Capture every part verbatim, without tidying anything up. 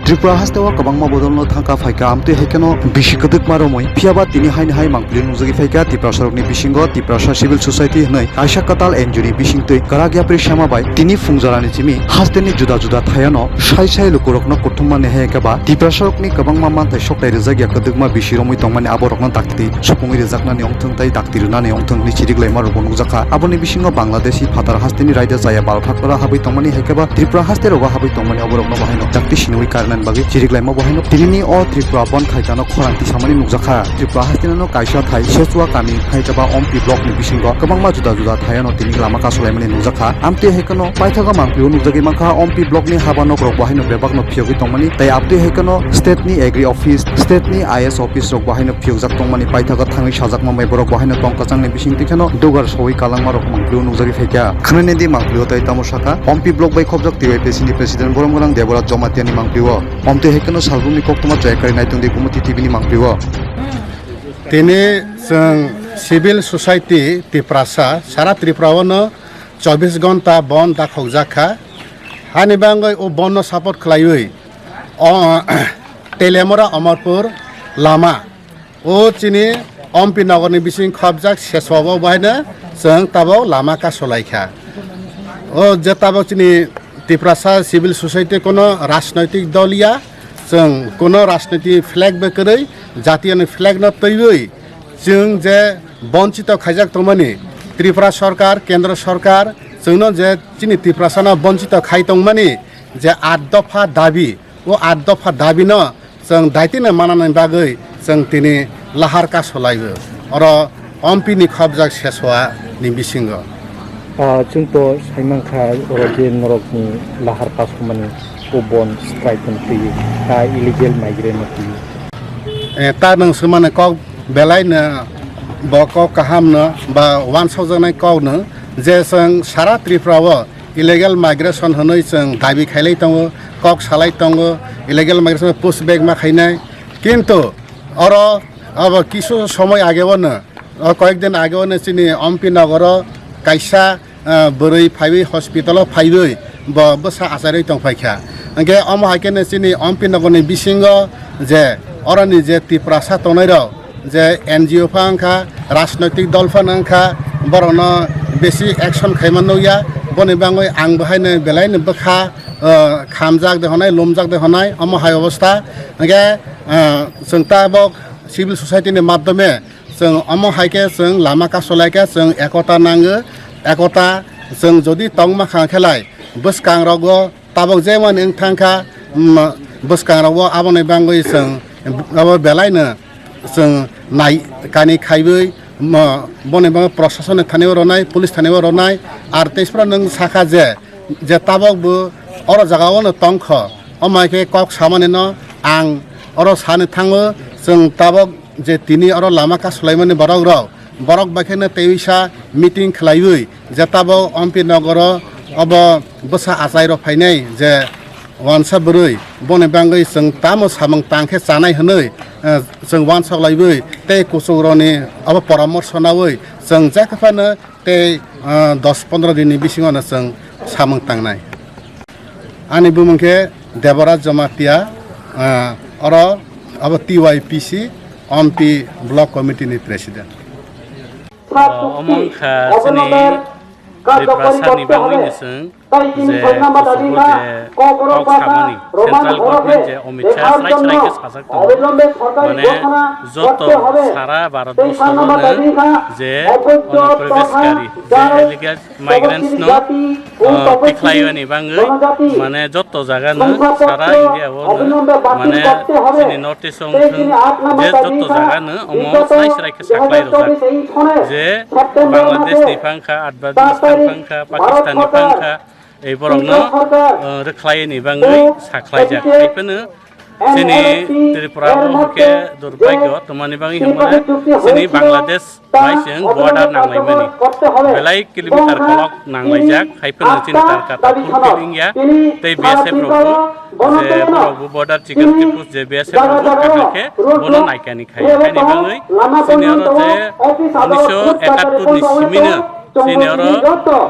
Tripura haste o kwbangma bodolno thangka phaika, amtwi hai kheno bisi kwdwkma romwi. Phiyaba tini haini hai mangpili nukjagwi phaika Tiprasarokni bisingo Tiprasa Civil Society hwnwi kaisa kwtal N G O ni bisingtwi kwrak yapri sama bai tini phungjorani simi hasteni juda juda thayano sai sai lukurokno kuthumma nihai khe ba Tiprasarokni kwbangma manthai sokthai rwjakya kwdwkma bisi romwi tongmani aborokno dakti supungwi rwjaknani ongthwng tei dakti rwnani ongthwng hwnwi chiriklaima rokbo nukjakha. Aboni bisingo Bangladeshi phatar hasteni raida chaya bal phaklora habwi tongmani hai khe ba Tripura haste rogo habwi tongmani oborokno bo haino dakti sinwi karnani bagwi chiriklaima bo haino tinini o Tripura bon khaitano khorang tisamani nukjakha. Tripura hasteni no kaisa thai Sechua kami hai khe ba Ompi block ni bisingo kwbangma juda juda thai ano tini lama kasulaimani nukjakha. Amtwi hai kheno paithago mangpili o nukjagwi mankha Ompi block ni haba nok rok bo haino bebak no phiyogwi tongmani tei abtwi hai kheno state ni agri office, state ni I S office rok bo haino phiyokjak tongmani paithago thangwi sajakma bai borok bo haino tong kwchangni bisingtwi kheno dugar sowi kalangma rok mangpili o nukjagwi phaikha. Khwnani di mangpili o tei tamo sakha Ompi block bai khobjak T Y P C ni president Boromgwnang Deboraj Jamatia ni mangpili o. Omtwi hai kheno salbumni koktwma chayakari naitongdi Gumoti T V ni mangpili o. Tini chwng civil society Tiprasa sara Tripura o no chobbish ghonta bon dakhokjak kha. Hani bagwi o bon no support khlaiwi o Telemora Amarpur lama o chini Ompi nogor ni bising khobjak Sechua o bo haino chwng tabok lama kasolai kha. O je tabok chini Tiprasa civil society kono rajnoitik dol ya, chwng kono rajnoitik flag bai kwrwi, jatiyo ni flag no twiwi chwng je bonchito khaijak tongmani Tripura sorkar, kendro sorkar chwngno je chini Tiprasano bonchito khai tongmani je at dopha dabi, o at dopha dabi no chwng daitino manani bagwi chwng tini lahar kasolaiwi oro Ompi ni khobjak Sechua ni bisingo. Ah, chwng to saimankha oro je norokni lahar kasomani o bon strike no twiwi, ta illegal migrant no twiwi. Eh, ta nwng swmani kok belai no bo kok kaham no ba wansokjaknai kok no je chwng sara Tripura o illegal migration hwnwi chwng dabi khailai tongo, kok salai tongo, illegal migration push back ma khainai. Kintu oro abo kisu somoi age o no, o koyek din age o no chini Ompi nogoro kaisa, ah, bwrwi phaiwi hospital o phaiwi bo bwsa achairwi tongphaikha. Hwnkhe omo hai kheno chini Ompi nogorni bisingo je oroni je Tiprasa tongnai rok, je N G O pha wngkha, rajnoitik dol phano wngkha, borokno besi action khaima nukya. Boni bagwi ang bo haino belaino bwkha, ah, khamjak de honai, lumjak de honai, omo hai obostha. Hwnkhe, ah, chwng tabok civil society ni madhyome chwng omo hai khe chwng lama kasolai khe chwng ekota nango, ekota chwng jodi tongma kha khe lai bwskang rogo tabok jemon wng thang kha, mm, bwskang rogo aboni bagwi chwng abo belai no chwng nai kani khaiwi mo-, boni bagwi proshasoni thani o rwnai, police thani o rwnai, ar tei phano nwng sakha je, je tabok bo oro jaga o no tong kho, omo hai khe kok samani no ang oro sani thango, chwng tabok je tini oro lama kasulaimani borok rok, borok bai kheno tei wisa meeting khlaiwi je tabok Ompi nogoro obo bwsa achai rok phainai je wansa bwrwi boni bagwi chwng tamo samung tang khe chanai hwnwi, eh, chwng wansok laiwi tei kuchuk rokni obo poramorsho nawi chwng jekha phano tei, ah, dos pondro dinni bisingo no chwng samung tangnai. Ani bumung khe Deboraj Jamatia, ah, oro abo T Y P C Ompi Block Committee ni President. O, omo wngkha chini Tiprasa ni bagwi ni chwng je kuchugo je kok samani central government je Amit Shah srai srai khe sajak tongo, mane joto sara Bharat borso no je onuprobeshkari je illegal migrants no, uh, tikhlaiyani bagwi mane joto jaga no sara India o no mane chini North East o wngthwng je joto jaga no omo srai srai khe sakhlai rwjak je Bangladesh ni phangkha, Afghanistan phangkha, Pakistan ni phangkha, ei borokno, uh, rwkhlaini bagwi sakhlaijak. Hai phano chini Tripura o hwnkhe durbhagyo twmani bagwi hwnmale chini Bangladesh bai chwng border nanglaimani belai kilometer kolok nanglaijak. Hai phano chini Tarka Tathur Kil India tei B S F rokbo je borokbo border chikar khe push je B S F rokbo kaham khe bono naikani khai. Haini bagwi chini oro je unisho ekattor ni simino Chini oro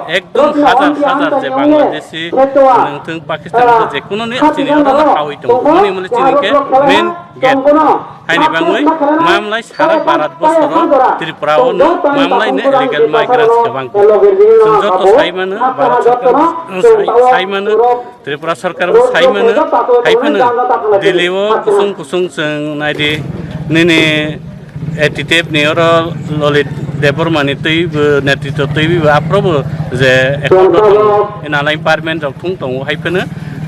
ekdom hajar hajar je Bangladeshi wngthung, Pakistan wngthung, je kuno ni chini oro no hawi tongo. Moni muli chini khe main gate. Haini bangwi mamlai sara Bharat borsoro Tripura o no mamlai no illegal migrants kwbang. Chwng joto sai mano, Bharat sarkar sai, sai mano, Tripura sarkar bo sai mano, hai phano Delhi o kusung kusung chwng naidi nini A T T F ni oro Lalit Debbarma ni twi bo netritw twi bo aphuru bo je accord rok tongo, inner line permit rok thung tongo, hai phano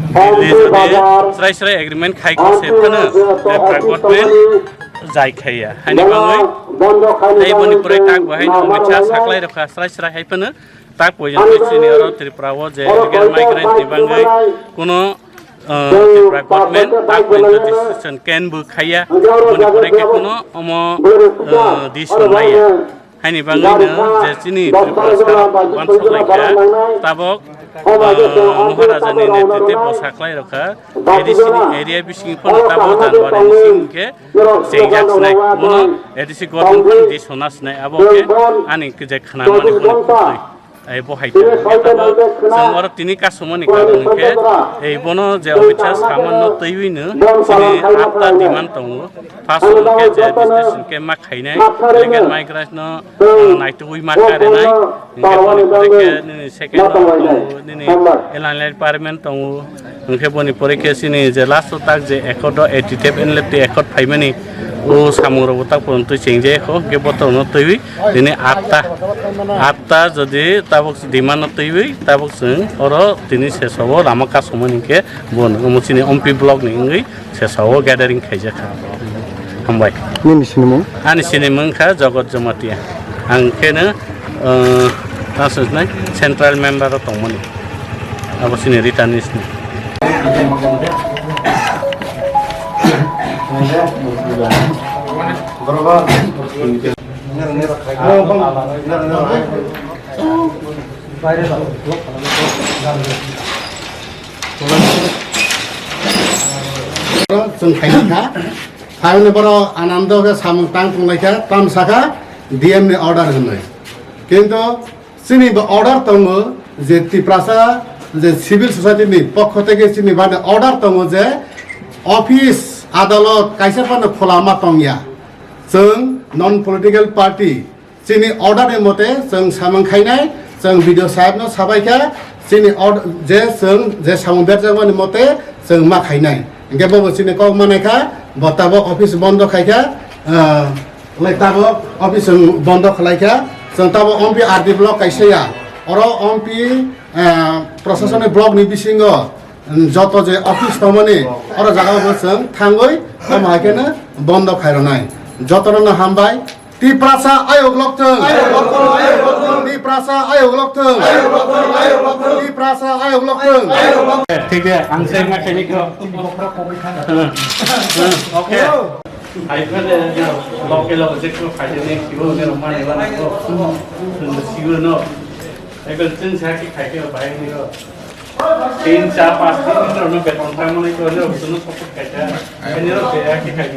Delhi jodi srai srai agreement khai khe se phano je private government jai khaiya. Haini bangwi tei boni pore kak bo haino Amit Shah saklai rokha srai srai, hai phano tak poijoni chini oro Tripura o je illegal migrant ni bangwi kuno, uh, Tripura government tak poijoni decision can bo khaiya, boni pore khe kuno omo, uh, decision naiya. Haini bangwi no je chini Tripura sara uansuk lai kha, tabok, uh, Maharaja ni netritwe bo saklai rokha, A D C ni area bisingo phano tabok January ni simi khe chengjak sinai, bono A D C government phano decision na sinai, abo khe ani je khna mani boni kwrwi. Ai bo hai khe tabok chwng oro tini kasumani karon khe, ei bono je Amit Shah saman no twiwi no chini atta demand tongo. First hwnkhe je registration khe ma khainai, illegal migrants no, uh, naitugwi ma karinai, hwnkhe boni pore khe nini second o tongo, nini inner line permit tongo, hwnkhe boni pore khe chini je last o tak je accord o A T T F N L F T accord phaimani, o samung rok bo tak pono twi chengjak kho, hwnkhe botorok no twiwi tini atta, atta jodi tabok demand no twiwi tabok chwng oro tini sesao lama kasumani hwnkhe bono omo chini Ompi block ni wngwi sesao gathering khaijak kha. Hambai. Nini sinimung? Ani sinimung kha Jogot Jamatia. Ang kheno, uh, tamo sanai central member o tongmani. Abo chini returnees ni. Chwng khaina kha. Phaiyungni borok Anando khe samung tang tonglaikha, tamo sakha D M ni order hwnwi. Kintu chini bo order tongo je Tiprasa je civil society ni pokho theke chini bani order tongo je office, adalot kaisa phano khulama tongya. Chwng non political party, chini order ni mote chwng samung khainai, chwng B D O saheb no sabaikha, chini ord-, je chwng je samung berjakmani mote chwng ma khainai. Hingke bobo chini kok manaikha, bo tabok office bondo khaikha, ah, lai tabok office chwng bondo khwlaikha, chwng tabok Ompi R D block kaisa ya, oro Ompi, ah, proshasoni block ni bisingo, um, joto je office tongmani, oro jaga bo chwng thangwi, tamo hai kheno bondo khairwnai. Jotono no hambai. Tiprasa ayok lokthwng. Tiprasa ayok lokthwng. Tiprasa ayok lokthwng. Thik de, ang se ma khaini ko. Okay. Hai phale, local object ko khai de, sibo ne mani bana ko. Sibo no. Egal chwng sa ki khai ke bai ni ko. Tin, char, panch din ni rok no beton thang mani ko, ni rok no support khai ta. Ni rok be ya ki khai.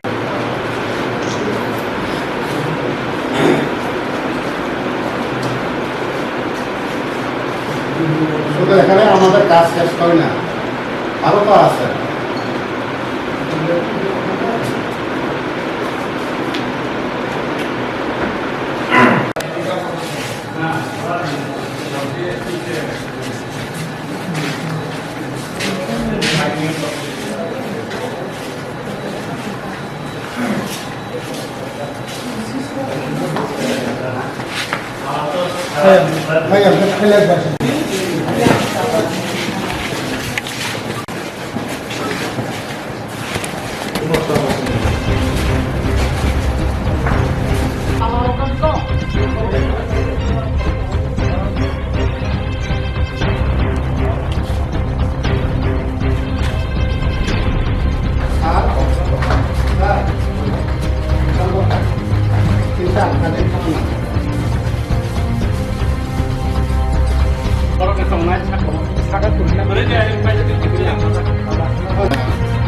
শুধু এখানে আমাদের কাজ শেষ হয় না, আরো তো আছে।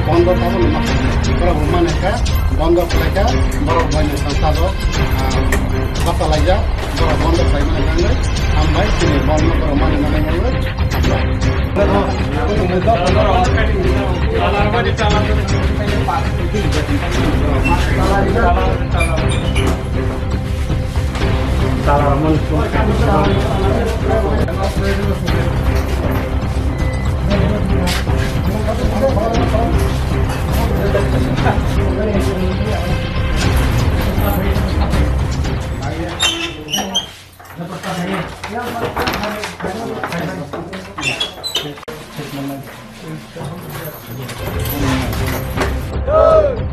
Bondo Borok mane kha, bondo khlai kha, borok bai ni sangsa do, ah, basa lai ja, borok bondo khlai mani thangwi, hambai, chini bondo borok mani mani mani, hambai.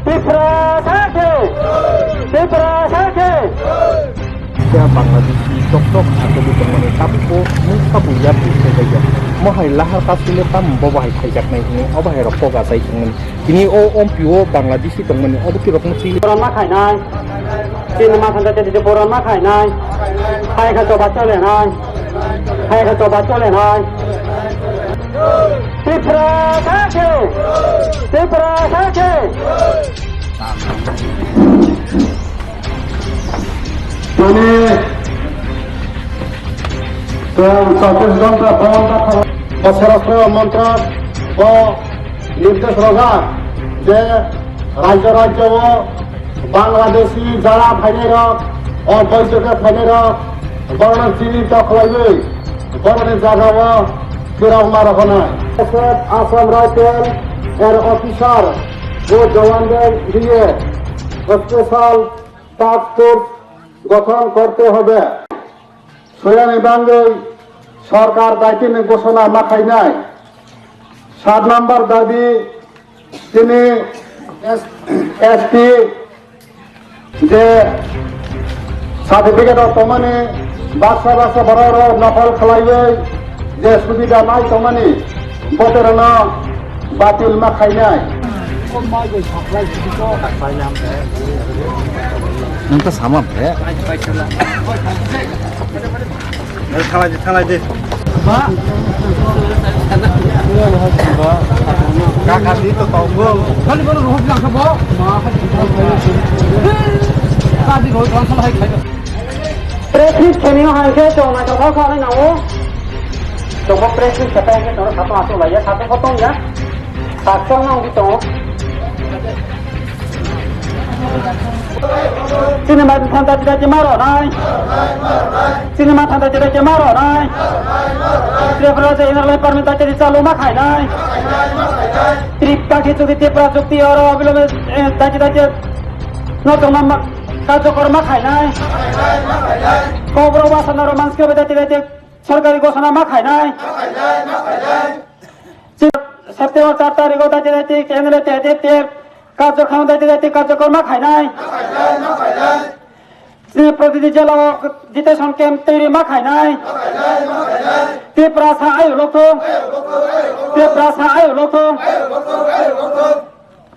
Tiprasa khe! Tiprasa khe! Khe Bangladeshi tok tok aswk tongmani tabukbo mungsa buya buisai khaijak. Mohai lahar kasile tamo bo bahai khaijaknai hwnwi o bahai rok kok achai tongmani. Tini o ompi o Bangladeshi tongmani obo kirokno chili. Borok ma khainai. Chini ma thangkhe tei tei borok ma khainai. Hai kha choba cholenai. Hai kha choba cholenai. Tiprasa khe! Tiprasa khe! Tini chwng chobbish ghonta bondh kha-, bo swarashtra montrak bo nirdesh rwjak je rajya rajya o Bangladeshi jara phainai rok, o boijoke phainai rok, borokno chini dokhwlaiwi borokni jaga o phirokma rohornai. Assam Rifle er officer o jawanrok liye special task force gothon korte hobe. Soyani bangwi sorkar daitini ghosona ma khainai. Sat number dabi tini S T je certificate o tongmani baksa baksa borok rok nokol khlaiwi je subida nai tongmani botorno batil ma khainai. Nang ta sama phe. Thalai di, thalai di. Ba. Ba. Kaka di to tongo. Kali bono rohok lang ka bo. Ma. Kadi rohok lang ka hai khai. Press meet khenio hangke chong na chong kha nai nao. Chong press meet kata hangke chong sato ato lai ya sato kotong ya. Sato nang di tongo. Chini ma thanda chida chima ro nai. Chini ma thanda chida chima ro nai. Tripura je inner line permit daitya di chalu ma khai nai. Tripura ki chukti Tripura chukti oro obilombe, eh, daitya daitya no tongma ma, karjokor ma khai nai. Kokborok basa naro manske be daitya daitya sorkari gosona ma khai nai. September char tarikh o daitya daitya kendro te te te karjokor daitya daitya karjokor ma khai nai. Chini pratiti jela o detention camp twi ma khai nai. Tiprasa ayuk lokthung. Tiprasa ayuk lokthung.